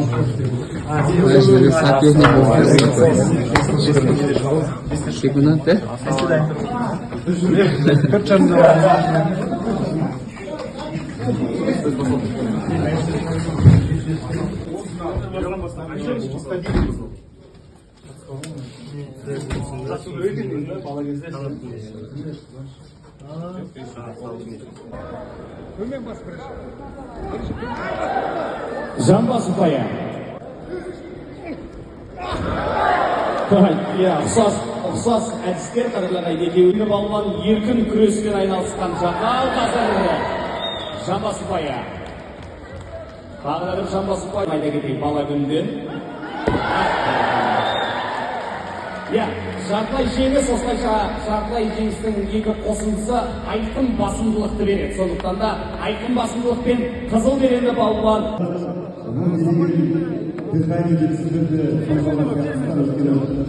Короче, мына жерде соперник болып тұр. Секундант, э? 4,5. Жамбас ұпайы. Иә, ұқсас әдіскер, қадірлі, екеуі балуан еркін күреспен айналысқан Жақал. Қазір жамбас ұпайы. Тағы да бір жамбас ұпайы. Айта кетейік, бала күнінен. Иә, жартылай жеңіс, осылайша жартылай жеңістің екі қосындысы айқын басымдылықты береді. Сондықтан да айқын басымдылықпен қызыл беренді балуан Дыхание деп сіздерді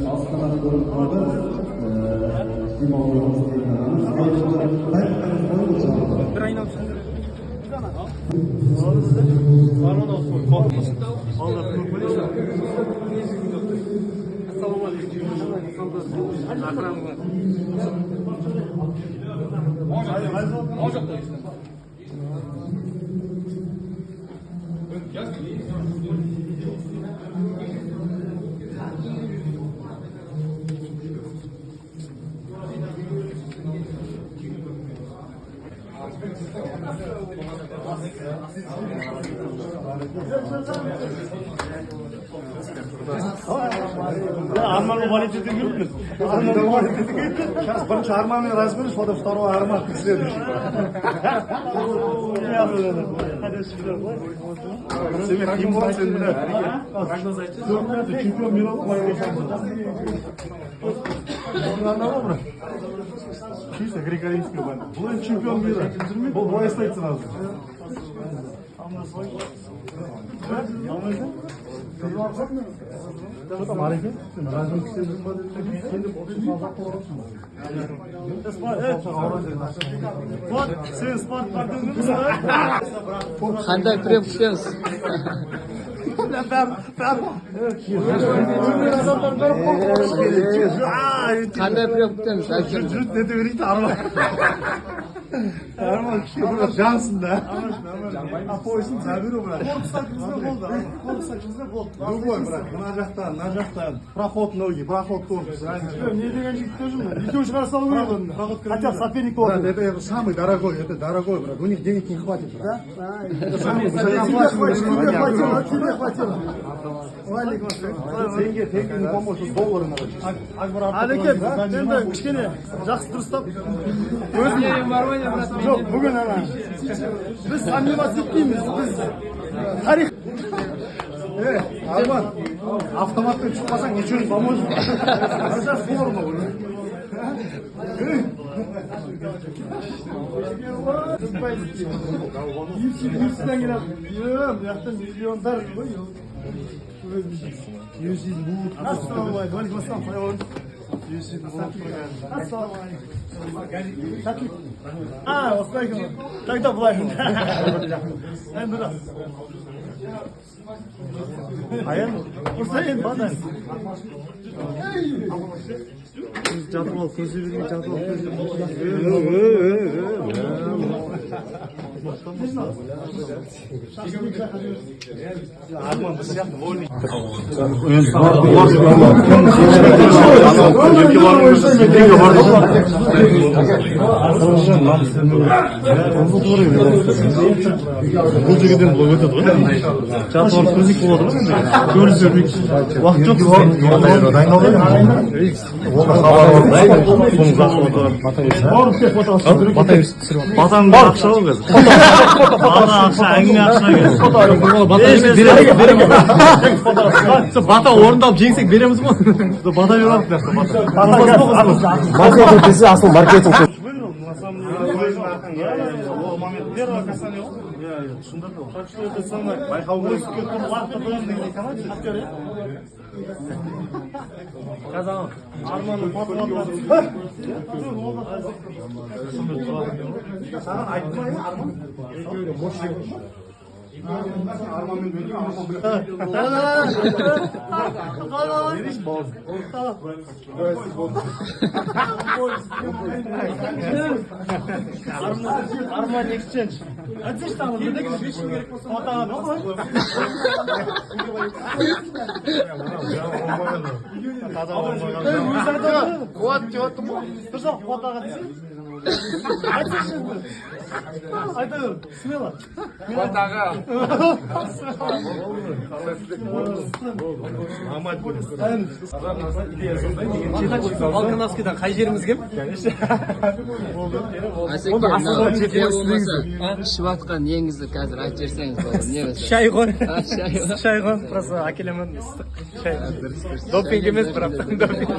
алыстан көрініп қалады. Демалуыңыз. Бір айналып шығыңдар. Арманға болеть етіп жүрміз. Арманға болеть етіп. Сейчас бірінші Арманмен разберусь, потом второй Арман следующий. Сенімен қиын болады, сен міне. Чемпион мира ғой, былай ғой, брат. Чисто греко-римский борьба. Бұл енді чемпион мира. Бұл былай ұстайды сразу. Что там, Ареке? Сен разминка істеп жүрсің ба деп. Сен де болған. Сен спорт партнеріміз. Қандай прием күтеміз? Адамдар бәрі қорқып. Қандай прием күтеміз? Әкем. Жүріп нете берейік те, Арман. Арман кішкене бір жансын да. А поясын заберу, брат. Корпусқа кіргізсе болды. Корпусқа кіргізсе болды. Любой, брат. Мына жақтан, мына жақтан. Проход ноги, проход корпус. Не деген жігіт тоже мына екеуін шығара салу керек оны. Проход. Хотя бы соперник Брат, болады. это самый дорогой, это дорогой, брат. У них денег не хватит, брат. Это самый Тебе высокооплачиваемый. хватило, тебе хватило, тебе хватило. Уағалейкум ассалам. Тенге, тенге не поможет, доллары надо. Әлеке, енді кішкене жақсы дұрыстап өзің жоқ, бүгін ана біз сомневаться етпейміз, біз тарих. Э, Арман, автоматпен шықпасаң, ничего не поможет. Это форма уже. UFC-ден келеді. Е, мына жақта миллиондар ғой. Ассалаумағалейкум. Уағалейкум ассалам. Қалай болдың? Ассалаумағалейкум. Сәттілік. А, осылай екен ғой. Тогда былай. Енді рас. Аян, Осылай енді бадай. Жатып алып көзе бермей, жатып алып көзе бермей. Арман біз сияқты вольный. Бұл жерден бұл өтеді ғой, жатып алып көзек болады ғой, енді көрісе бермейік, уақыт жоқ. Оны хабары бар, соның захваты. Батаның бәрі ақша ғой қазір. Бата ақша, әңгіме ақша қазір. Бата орындалып, жеңсек, береміз ғой. Бата беріп алдық мына жақта, бата. Маркетинг десе, асыл маркетинг. Выиграл. На самом деле, өзің арқаң, иә, ол момент первое касание ғой. Иә, түсіндірді ғой. Так что это самое, Байқау керек. өсіп кетіп лақтырдым деген екен, актер, иә? Қазір Арманның Саған айттым ғой, Арман. Екеуі де мощь жігіт. Арманмен бөлген, Арман біледі. Не дейсің, бауырым? Болды. Арман Exchange. Айтсайшы, тағы бір керек болса. Таза болмаған. Өзі айтады. Қуат деп отырмын ғой. Дұрыс ақ, Қуат аға десең. Айтсайшы енді. Айта бер, смело. Қуат аға. Ломать будет. Волконовскийдан қай жеріміз кем? Асеке, мынау не болмаса ішіп жатқан неңізді қазір айтып жіберсеңіз болады, не болса. Шай ғой. А, шай ғой. Шай ғой, просто әкелемін ыстық шай. Дұрыс, дұрыс. Допинг емес, бірақ допинг. Допинг,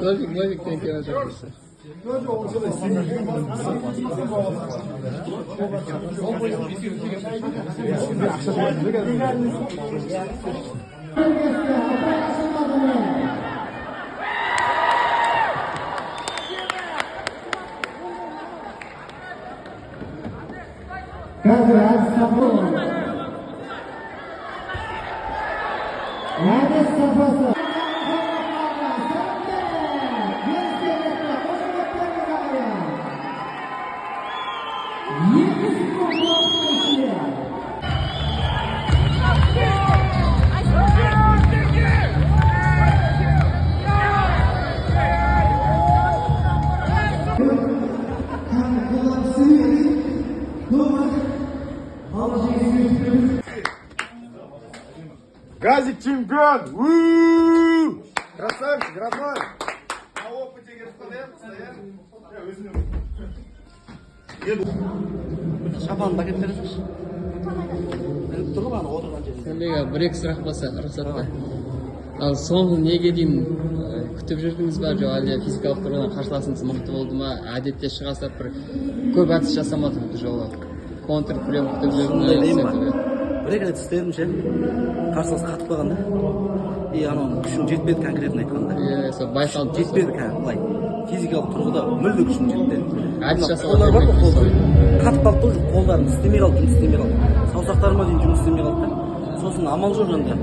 допингтен келіп жатыр. Қазір әдіс әдіс сапасы. 2 секунд уақыттың ішінде. Қазір қолдан түсірмейміз. Добрый. Ал жеңіске жеткіземіз. Газик чемпион! У! Красавчик, родной! На опыте келіп стоял. Өзіме. Шапанды әкеліп бере салшы. Ілініп тұр ғой ана отырған жерінде. Сендегі бір екі сұрақ болса, рұқсат па? Ал соңғы неге дейін күтіп жүрдіңіз ба, жоқ әлде физикалық тұрғыдан қарсыласыңыз мықты болды ма? Әдетте шыға салып бір көп әдіс жасамады бұл жолы. Контр прием күтіп Сондай деймін ба? жүрдіңіз. Бір екі рет істедім ше, қарсылас қатып қалған да, и анау күшім жетпеді, конкретно айтқанда. Иә, сол байқалды. Жетпеді кәдімгі, былай физикалық тұрғыда мүлде күшім жетпеді. Әдіс Мына жасауға қолдар бар ғой, келмей. Қолдар қатып қалды да, уже қолдарым істемей қалды, жұмыс істемей қалды, саусақтарыма дейін жұмыс істемей қалды да. Сосын амал жоқ, енді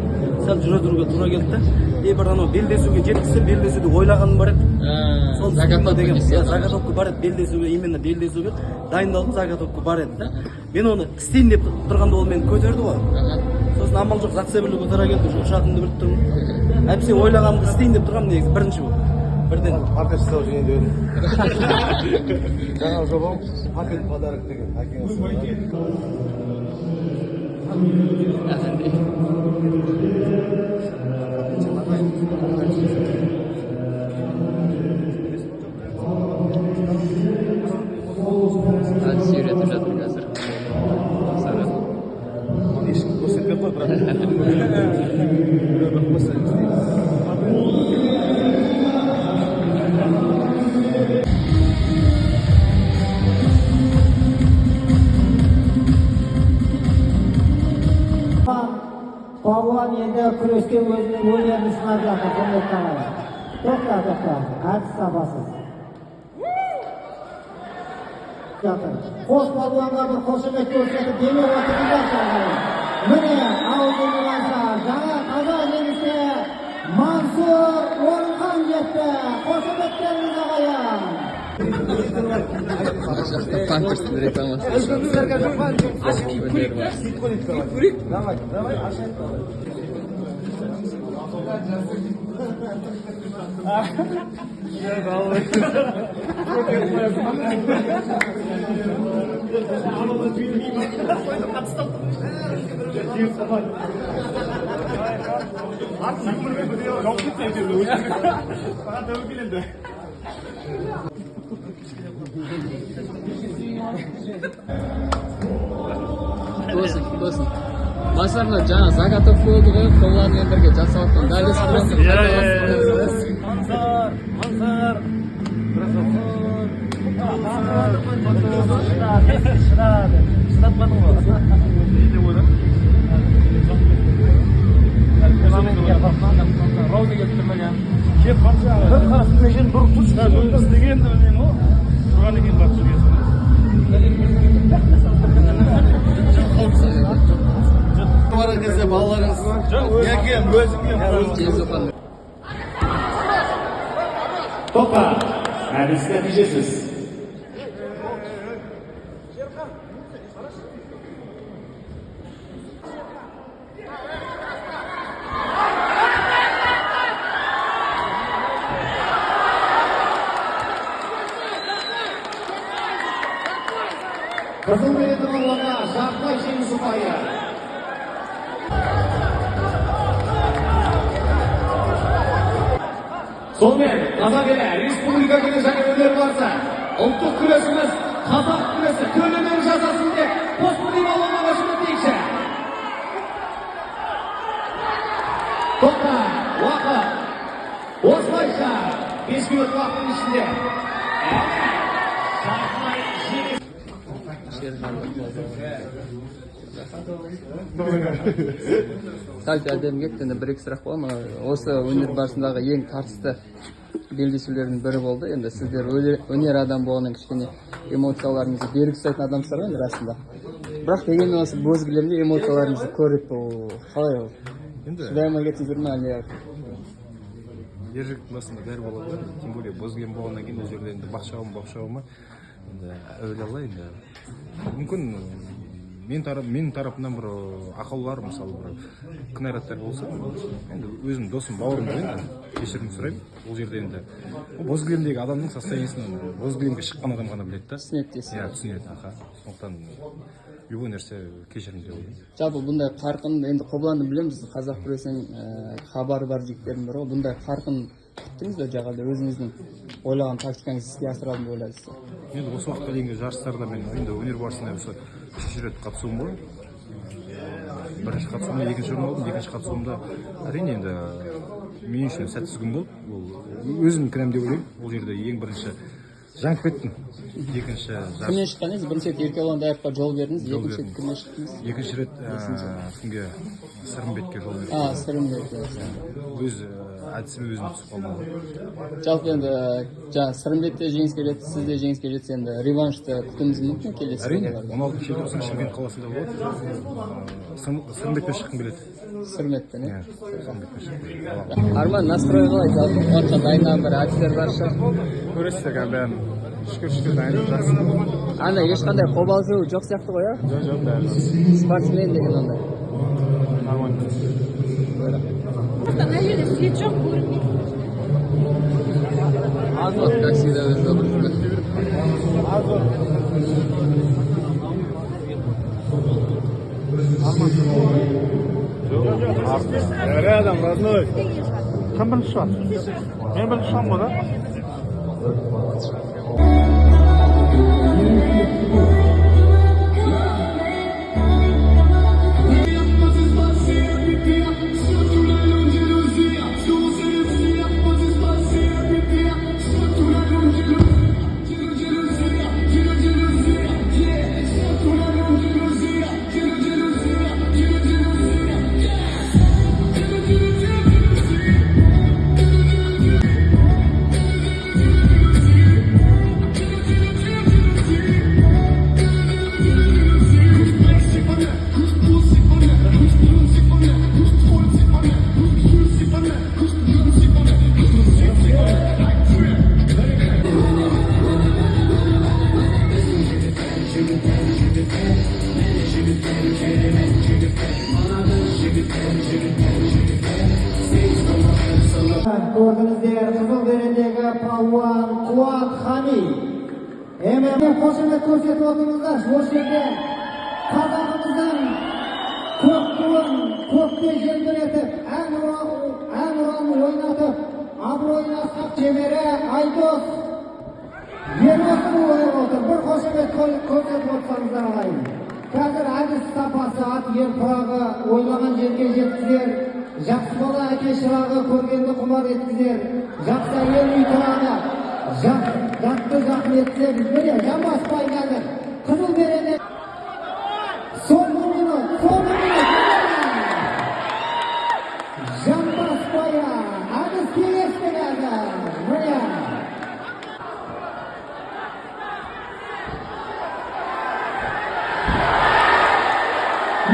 сәл жүре тұруға тура келді да. И бір анау белдесуге жеткізсе, белдесуді ойлағаным бар еді. Сол Заготовка деген, жасап. Иә, заготовка бар еді белдесуге, именно белдесуге дайындалдым. Заготовка бар еді да, мен оны істейін деп тұрғанда, ол мені көтерді ғой. Сосын амал жоқ, зацепілуге тура келді, уже ұшатынымды біліп тұрмын. Әйтпесе ойлағанымды істейін деп тұрғанмын негізі, бірінші болып бірден. Пакет жасау деген едім. Жаңа жобам пакет подарок деген әкеңе. Әдіс үйретіп жатыр қазір. Сара. Оны ешкім көрсетпей қой, бірақ. Біреу бір қойса, істейміз. Палуан енді күресте өзінің өнерін сынап жатыр, құрметті ағайын. Тоқта, тоқта, әдіс сапасыз. Жатыр. Қос палуанға бір қошемет көрсетіп, демеп отырыңыздаршы, ағайын. Міне, ауыз жаңа таза жеңіске Мансұр Орынхан жетті. Қошеметтеріңіз, ағайын. Мына жақта памперстің рекламасы. Өнер бар. Давай, давай, ашайық. Жауып кетті әйтеуір өзі. Маған тәуекел енді. Болсын, болсын. Басарына жаңа заготовка болды ғой, қолдарымен бірге жасап жатқан дәл осы приемды Иә, қайталап. Мансар, Мансар. Шыда, шыдатпадың ғой. Не деп ойладың? Ровно келіп тұрмаған. Келіп қалса, Бір қарасың жерін бұрып тұршы. Істеген де білмеймін ғой. Тұрған екен барып жүрген. Барған кезде балаларыңыз Жоқ, өзім кем, өзім. Жеңіс. Тоқта. Әдіс нәтижесіз. Қызыл беретін балуанға жартылай жеңіс ұпайы. Сонымен, қазақ елі, республика күні және өнер барысы, ұлттық күресіміз, қазақ күресі төл өнер жасасын деп қос бірдей балуанға қошеметтейікші. Тоқта, уақыт. Осылайша 5 минут уақыттың ішінде әне, жартылай жеңіс. Шерхан. Сәл әдемі кетті. Енді бір екі сұрақ болады ма? Осы өнер барысындағы ең тартысты белдесулердің бірі болды. Енді сіздер өнер адам болғаннан кішкене эмоцияларыңызды берік ұстайтын адамсыздар ғой енді расында. Бірақ дегенмен осы боз кілемде эмоцияларыңызды көріп, ол қалай ол? Енді Шыдай алмай кеттіңіздер ме әлде? Ер жігіттің басында бәрі болады ғой, тем более боз кілем болғаннан кейін. Ол жерде енді бақ шабым, бақ шабыма енді әуелі Алла. Енді мүмкін менің тарапымнан бір ақаулар, мысалы, бір кінәраттар болса, енді өзім досым, бауырым ғой, енді кешірім сұраймын. Ол жерде енді ол боз кілемдегі адамның состояние сін боз кілемге шыққан адам ғана біледі да. Түсінеді дейсіз. Иә, түсінеді, аха. Сондықтан любой нәрсе кешірім деп ойлаймын. Жалпы бұндай қарқын, енді Қобыланды білеміз, қазақ күресінен хабары бар жігіттердің бірі ғой. Бұндай қарқын күттіңіз бе, жоқ әлде өзіңіздің ойлаған тактикаңызды іске асыра алдым деп ойладыңыз ба? Енді осы уақытқа дейінгі жарыстарда мен енді өнер барысында осы үшінші рет қатысуым ғой. Бірінші қатысуымда екінші орын алдым. Екінші қатысуымда, әрине, енді мен үшін сәтсіз күн болды. Ол өзімнің кінәм деп ойлаймын. Ол жерде ең бірінші жанып кеттім. Екінші жарыс Кімнен шыққан едіңіз? Бірінші рет Еркебұлан Даевқа жол бердіңіз, Жол екінші рет бердім. кімнен шықтыңыз? Екінші рет кімге, Сырымбетке жол бердім. А, Сырымбет, иә. Өз әдісіме өзім түсіп қалдым ғой. Жалпы енді жаңа Сырымбет те жеңіске жетті, сіз де жеңіске жетсіз, енді реваншты күтуіміз мүмкін келесі Әрине. додаларда. 16 желтоқсан Шымкент қаласында болады. Сырымбетпен шыққым келеді. Сырымбетпен, иә? Иә, Сырымбетпен шыққым келеді. Арман, настрой қалай? Жалпы Қуатқа дайындаған бір әдістер бар шығар. Көресіздер қазір бәрін. Шүкір, шүкір, дайындық жақсы. Ана ешқандай қобалжу жоқ сияқты ғой, иә? Жоқ, бәрі жақсы. Спортсмен деген ондай. Нормально. Просто мына жерде свет жоқ, көрінбейді. Вот, как всегда, өз образында. Рядом, родной. Кім бірінші шығады? Мен бірінші шығамын ғой да. Көрдіңіздер, қызыл өрендегі палуан Қуат Хами. ММА қошемет көрсетіп отырыңыздар. Осы жерде қазағымыздың көк туын көкте желбіретіп, ән ұранын ойнатып, абыройын асқақ шебері Айдос Ербосынұлы ойнап отыр. Бір қошемет көрсетіп отырсаңыздар, ағайын. Қазір әдіс сапасы, ат ер тұрағы, ойлаған жерге жеткізер. Жақсы бала әке шырағы, көргенді құмар еткізер. Жақсы әйел үй тұрағы. Затты жақын етсеңіз, міне, Жамбасбай қазір қызыл береді. Соңғы минут, соңғы минут. Жамбасбай әдіс кеңесті қазір. Міне.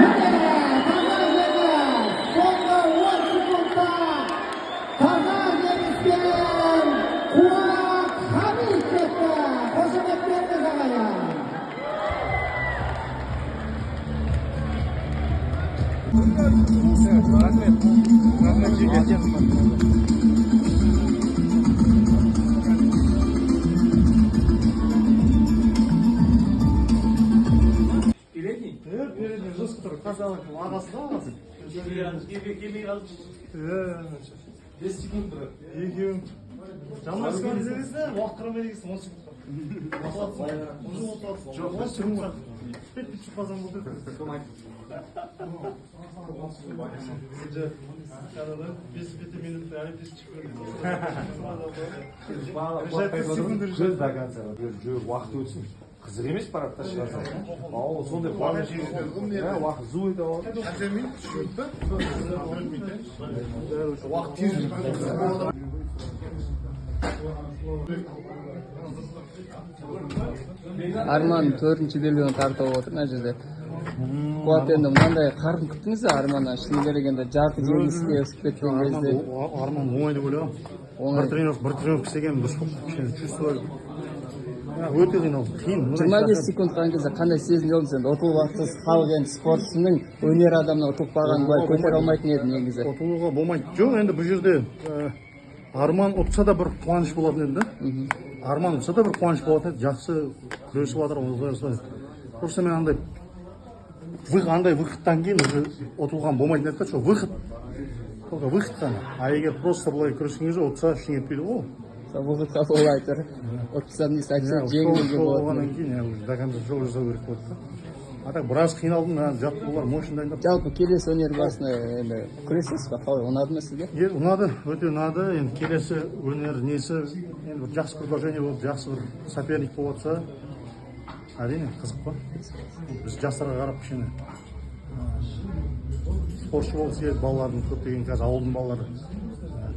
Міне, таза жеңіс. Соңғы 10 секундта таза жеңіспен Қуат Хамит кетті. Қошеметтеріңіз, ағайын. Рахмет, рахмет, жеке. Передний? Передний жестко тұр. Қазақ ағасы да, ағасы. Келмей қалды. 5 секунд, брат. Екеуің. Жаман десеңіз, уақыт қарамай дегенсің, 10 секунд. Уже отырасың. Жоқ, 10 секунд. Бет шықпасам болды. Бес минут, олимпийский чемпион. Көз до конца уақыт өтсін. Қызық емес парадта шыға салып. Ол сондай қуаныш, уақыт зу ете алады. Қанша минут? 3 минут па? 4 минут. Уақыт тез. Арман төртінші белбеуін тартып отыр мына жерде. Қуат, енді мынандай қарқын күттіңіз бе Арманнан? Шыны керек, енді жарты жеңіске өсіп кеткен кезде. Арман оңай деп ойлағанмын. Оңай. Бір тренировка істеген дұрыс болды. Кішкене чувствовали. Өте қиналдым. Қиын. 25 секунд қалған кезде қандай сезімде болдыңыз? Енді ұтылып жатсыз, халық енді спортшының, өнер адамының ұтылып қалғанын былай көтере алмайтын еді негізі. Ұтылуға болмайды. Жоқ, енді бұл жерде Арман ұтса да бір қуаныш болатын еді да. Арман ұтса да бір қуаныш болатын еді. Жақсы күресіп жатыр, осылай осылай. Просто мен андай выходтан кейін уже ұтылған болмайтын еді да, что выход. Только выход қана. А егер просто былай күрескен кезде ұтса, ештеңе етпейді ғой. Сол выходқа солай тұр. Ұтсам несі айтса, жеңілуге болатын. Болғаннан кейін иә, уже до конца жол жасау керек болды да. А так біраз қиналдым, мына жаттығулар мощный дайындап. Жалпы келесі өнер барысына енді күресесіз ба? Қалай, ұнады ма сізге? Е, ұнады, өте ұнады. Енді келесі өнер несі, енді бір жақсы предложение болып, жақсы бір соперник болып жатса, әрине қызық қой. Біз жастарға қарап кішкене спортшы болғысы келеді балалардың көптеген. Қазір ауылдың балалары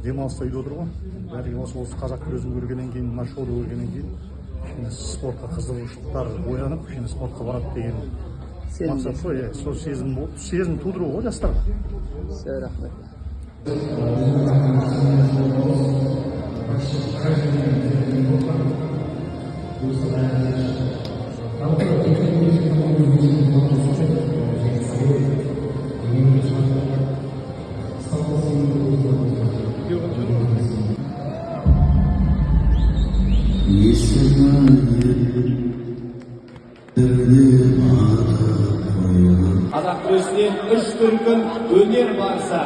демалыста үйде отыр ғой. Бәрі осы қазақ күресін көргеннен кейін, мына шоуды көргеннен кейін кішкене спортқа қызығушылықтар оянып, кішкене спортқа барады деген мақсат қой. Иә, сол сезім болып, сезім тудыру ғой жастарға. Все, рахмет. Қазақ күресінен үш дүркін өнер барысы.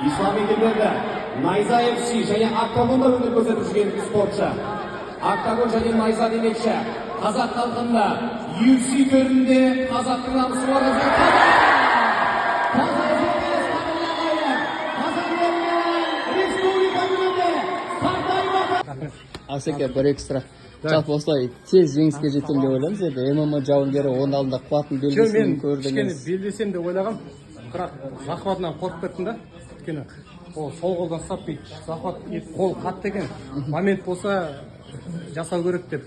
Ислам Егемберді, Найза FC және Октагонда өнер көрсетіп жүрген спортшы. Октагон және Найза демекші, қазақ халқында UFC төрінде қазақтың намысы бар. Таза жеңіс, қадірлі ағайын! Қазақ елінің республика күнінде Сартай Асеке, бір екі сұрақ. Жалпы осылай тез жеңіске жетемін деп ойлаймыз. Енді ММА жауынгері, оның алдында Қуаттың Жоқ, мен белгісін кішкене көрдіңіз. белдесем деп ойлағам, бірақ захватынан қорқып кеттім да. Өйткені ол сол қолдан ұстап, бүйтіп захват, қол қатты екен. Момент болса жасау керек деп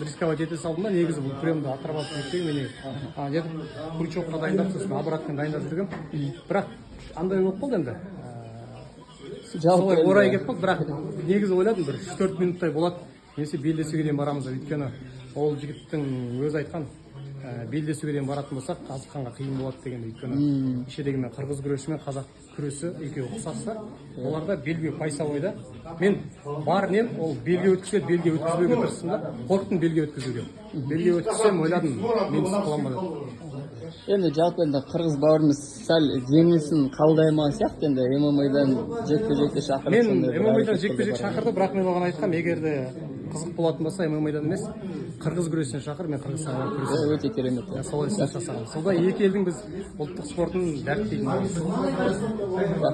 рисковать ете салдым да. Негізі бұл приемды отрабатывать етпеген мен где-то крючокқа дайындап, сосын обратно дайындап жүргенмін, бірақ андай болып қалды енді. Жалпы Солай енді орай кетіп қалды. Бірақ негізі ойладым, бір 3-4 минуттай болады немесе белдесуге дейін барамыз деп. Өйткені ол жігіттің өзі айтқан, белдесуге дейін баратын болсақ, Азықханға қиын болады деген. Өйткені кеше дегенмен қырғыз күресі мен қазақ күресі екеуі ұқсас та, оларда белбеу поясовойда. Мен бар нем ол белге өткізсе, белге өткізбеуге тырыстым да. Қорықтым белге өткізуге. Белге өткізсем, ойладым, мен түсіп қаламын ба деп. Енді жалпы енді қырғыз бауырымыз сәл жеңілісін қабылдай алмаған сияқты. Енді ММА-дан жекпе жекте шақырып, Мен сондай бір ММА-дан әрекеттерге жекпе жек барған. шақырды, бірақ мен оған айтқанмын: егер де қызық болатын болса, ММА-дан емес, қырғыз күресінен шақыр, мен Қырғызстанға барып күресемін. Өте керемет. Иә, солай ұсыныс жасағанмын. Сонда екі елдің біз ұлттық спортын дәріптейтін боламыз.